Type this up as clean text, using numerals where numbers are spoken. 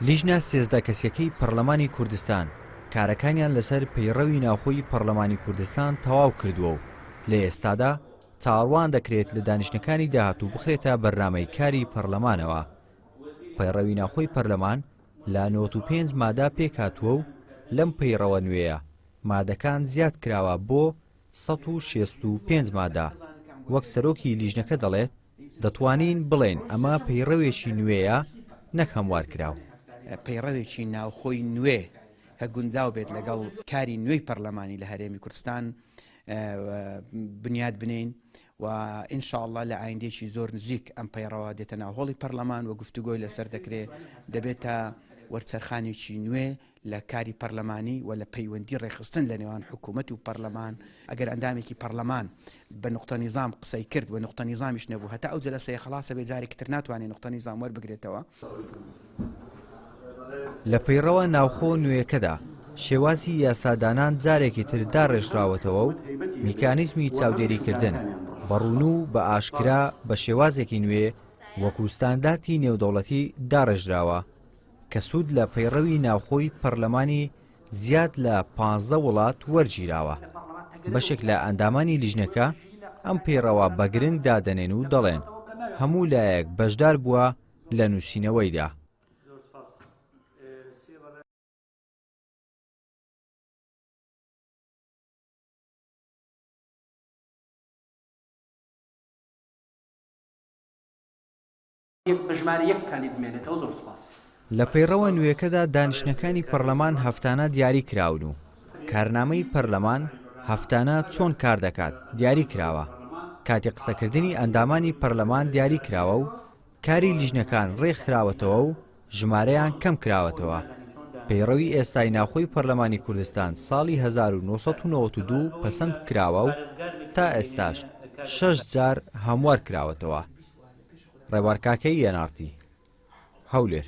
لیژنە 13 کەسیەکەی پەرلەمانی کوردستان کارەکانیان لەسەر پەیڕەوی ناوخۆی پەرلەمانی کوردستان تەواو کردووە و لە ئێستادا چاوەڕوان دەکرێت لە دانیشتنەکانی داهاتوو بخرێتە بەرنامەی کاری پەرلەمانەوە. پەیڕەوی ناوخۆی پەرلەمان لە 95 مادە پێکهاتووە و لەم پەیڕەوە نوێیە مادەکان زیاد کراوە بۆ 165 مادە. وەک سەرۆکی لیژنەکە دەڵێت، دەتوانین بڵێین ئەمە پەیڕەوێکی نوێیە نەک هەموارکراو. پەیڕەوێکی ناوخۆی نوێ کە گونجاو بێت لەگەڵ کاری نوێی پەرلەمانی لە هەرێمی کوردستان بنیات بنێین و ان شاء اللە لە ئایندەیەکی زۆر نزیک ئەم پەیڕەوە دێتە ناو هۆڵی پەرلەمان و گفتوگۆی لەسەر دەکرێت دەبێتە وەرچەرخانێکی نوێ لە کاری پەرلەمانی و لە پەیوەندی ڕێکخستن لە نێوان حکوومەت و پەرلەمان ئەگەر ئەندامێکی پەرلەمان بە نقطە نیزام قسەی کرد و نقطە نیزامیش نەبوو هەتا ئەو جەلەسەیە خەڵاسە بێ جارێکی تر ناتوانێت نقطە نیزام وەربگرێتەوە. لە پەیڕەوە ناوخۆ نوێیەکەدا، شێوازی یاسادانان جارێکی تر داڕێژراوەتەوە و میکانیزمی چاودێریکردن بە ڕوون و بە ئاشکرا بە شێوازێکی نوێ وەکو ستاندارتی نێودەوڵەتی داڕێژراوە کە سوود لە پەیڕەوی ناوخۆی پەرلەمانی زیاد لە 15 وڵات وەرگیراوە. بەشێک لە ئەندامانی لیژنەکە ئەم پەیڕەوە بە گرنگ دادەنێن و دەڵێن هەموو لایەک بەشدار بووە لە نووسینەوەیدا. لە پەیڕەوە نوێکەدا دانیشتنەکانی پەرلەمان هەفتانە دیاری کراون و کارنامەی پەرلەمان هەفتانە چۆن کار دەکات دیاری کراوە، کاتی قسەکردنی ئەندامانی پەرلەمان دیاری کراوە و کاری لیژنەکان ڕێکخراوەتەوە و ژمارەیان کەمکراوەتەوە. پەیڕەوی ئێستای ناوخۆی پەرلەمانی کوردستان ساڵی 1992 پەسەند کراوە و تا ئێستاش شەش جار هەموار کراوەتەوە. ڕێبوار کاکەیی، ئێن ئاڕ تی، هەولێر.